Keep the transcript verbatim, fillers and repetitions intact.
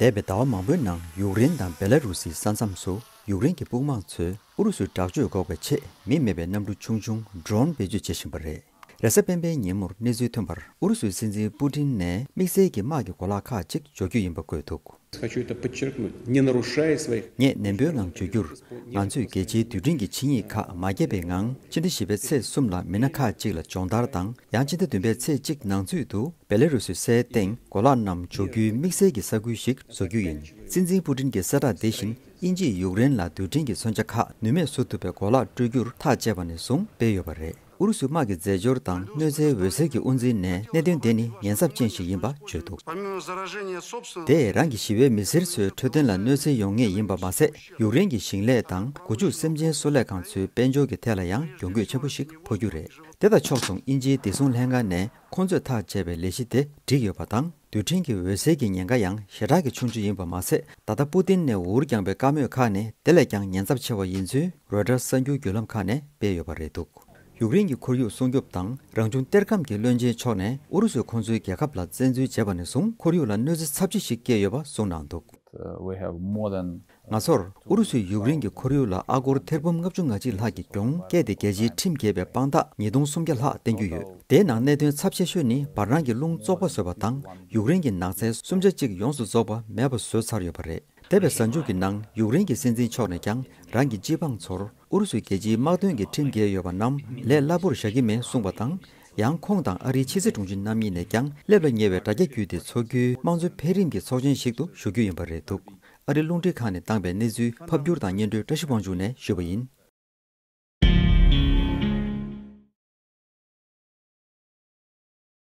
འདས་པའི་ཟླ་བ་མང་པོའི་ནང་ཡུཀ་རེན་དང་བེ་ལ་རུ་སིའི་ས་མཚམས་སུ་ཡུཀ་རེན་གྱི་དཔུང་དམག་ཚོས་ཨུ་རུ་སུའི་དྲག་སྤྱོད་འགོག་པའི་ཆེད་མི་མེད་པའི་གནམ་གྲུ་ཆུང་ཆུང་ཌོ་རོན་བེད་སྤྱོད་བྱེད་བཞིན་པ་རེད། རེས་གཟའ་སྤེན་པའི་ཉིན་མོར་གནས་ཚུལ་ཐོན་པར་ཨུ་རུ་སུའི་སྲིད་འཛིན་པུ་ཏིན་ནས་དམིགས་བསལ་གྱི་དམག་གི་གོ་ལག་ཁག་ཅིག་འཇོག་རྒྱུ་ཡིན་པ་བཀོད་འདུག། Хочу это подчеркнуть, не нарушая своих ངས་ནན་པོའི་ངང་བརྗོད་རྒྱུར། ང་ཚོས་རྒྱལ་སྤྱིའི་རྡུལ་ཕྲན་གྱི་ཆིངས་ཡིག་ཁག་མ་བརྒྱབ་པའི་ངང་ཕྱི་ཟླ་བཞི་པའི་ཚེས་གསུམ་ལ་མི་སྣ་ཁག་ཅིག་ལ་སྦྱོང་བརྡར་དང་ཡང་ཕྱི་ཟླ་བདུན་པའི་ཚེས་གཅིག་ནང་ཚུད་དུ་བེ་ལ་རུ་སུའི་སའི་སྟེང་གོ་ལག་རྣམས་འཇོག་རྒྱུའི་དམིགས་བསལ་གྱི་ས་ཁུལ་ཞིག་བཟོ་རྒྱུ་ཡིན། སྲིད་འཛིན་པུ་ཏིན་གྱི་གསལ་བསྒྲགས་འདི་བཞིན་དབྱིན་ཇིས་ཡུཀ་རེན་ལ་རྡུལ་ཕྲན་གྱི་མཚོན་ཆ་ཁག་ནུས་མེད་བཟོ་ཐུབ་པའི་གོ་ལག་སྤྲོད་རྒྱུར་ཐག་བཅད་པ་ནས་བཟུང་སྤེལ་ཡོད་པ་རེད། ཨུ་རུ་སུའི་དམག་གི་རྫས་སྦྱོར་དང་གནོད་འཚེའི་འོད་ཟེར་གྱི་དབུ་འཛིན་ནས་གནད་དོན་དེ་ནི་ཉེན་ཚབས་ཅན་ཞིག་ཡིན་པ་བརྗོད་འདུག། Помимо заражения собственного དེས་རང་གི་ཞི་བའི་མི་སེར་ཚོའི་འཕྲོད་བསྟེན་ལ་གནོད་འཚེ་ཡོང་ངེས་ཡིན་པ་མ་ཟད། ཡུཀ་རེན་གྱི་ཞིང་ལས་དང་སྒོ་ཕྱུགས་སེམས་ཅན་གསོ་ལས་ཁང་ཚོའི་དཔལ་འབྱོར་གྱི་ཐད་ལ་ཡང་གྱོང་གུད་ཆེན་པོ་ཞིག་ཕོག་རྒྱུ་རེད། དེ་དང་ཕྱོགས་མཚུངས་དབྱིན་ཇིའི་བདེ་སྲུང་ལྷན་ཁང་ནས་ཁོང་ཚོས་ཐག་བཅད་པའི་ལས་གཞི་དེ་འགྲིག་ཡོད་པ་དང་། རྡུལ་ཕྲན་གྱི་འོད་ཟེར་གྱི་ཉེན་ཁ་ཡང་ཞེ་དྲག་གི་ཆུང་ཆུང་ཡིན་པ་མ་ཟད། ད་ལྟ་པུ་ཏིན་ནས་འུར་བརྐྱངས་པའི་བཀའ་མོལ་ཁག་ནི་དེ་ལས་ཀྱང་ཉེན་ཚབས་ཆེ་བ་ཡིན་ཚུལ་རོའི་ཊར་གསར་འགྱུར་བརྒྱུད་ལམ་ཁག་ནས་སྤེལ་ཡོད་པ་རེད་འདུག། ཡུཀ་རེན་གྱི་ཁོར་ཡུག་སྲུང་སྐྱོབ་དང་རང་བྱུང་གཏེར་ཁམས་ཀྱི་བློན་ཆེན་མཆོག་ནས་ཨུ་རུ་སུས་ཁོང་ཚོའི་རྒྱལ་ཁབ་ལ་བཙན་འཛུལ་བྱས་པ་ནས་བཟུང་ཁོར་ཡུག་ལ་གནོད་འཚེ་ཚབས་ཆེ་ཞིག་བསྐྱལ་ཡོད་པ་གསུངས་གནང་འདུག། Uh, we have more than ང་ཚོར་ཨུ་རུ་སུས་ཡུཀ་རེན་གྱི་ཁོར་ཡུག་ལ་ཨ་སྒོར་ཐེར་འབུམ་ལྔ་བཅུ་ང་གཅིག་ལྷག་གི་གྱོང་བཀལ་ཏེ་རྒྱལ་སྤྱིའི་ཁྲིམས་འགལ་བའི་དཔང་རྟགས་ཉིས་སྟོང་སུམ་བརྒྱ་ལྷག་བསྟན་རྒྱུ་ཡོད། དེའི་ནང་གནད་དོན་ཚབས་ཆེ་ཤོས་ནི་བར་སྣང་གི་རླུང་བཙོག་པ་བཟོས་པ་དང་ཡུཀ་རེན་གྱི་ནགས་ཚལ་སུམ་ཆ་གཅིག་ཡོངས་སུ་རྫོགས་པ་མེད་པ་བཟོས་ཚར་ཡོད་པ་རེད། འདས་པའི་གཟའ་མཇུག་གི་ནང་ཡུཀ་རེན་གྱི་སྲིད་འཛིན་མཆོག་ནས་ཀྱང་རང་གི་སྤྱི་འབངས་ཚོར་ཨུ་རུ་སུས་རྒྱལ་སྤྱིའི་དམག་དོན་གྱི་ཁྲིམས་འགལ་ཡོད་པ་རྣམས་ལས་སླ་པོར་བཞག་གི་མེད་གསུངས་པ་དང་། ཡང་ཁོང་དང་ཨ་རིའི་ཕྱི་སྲིད་དྲུང་ཆེ་རྣམ་གཉིས་ནས་ཀྱང་སླེབས་ལ་ཉེ་བའི་དྲ་རྒྱ་བརྒྱུད་དེ་འཚོགས་རྒྱུའི་དམངས་གཙོའི་འཕེལ་རིམ་གྱི་ཚོགས་ཆེན་ཞིག་ཏུ་ཞུགས་རྒྱུ་ཡིན་པ་རེད་འདུག། ཨ་རིའི་རླུང་འཕྲིན་ཁང་ནས་བཏང་བའི་གནས་ཚུལ་ཕབ་སྒྱུར་དང་སྙན་སྒྲོན་བཀྲ་ཤིས་དབང་ཕྱུག་ནས་ཞུས་པ་ཡིན།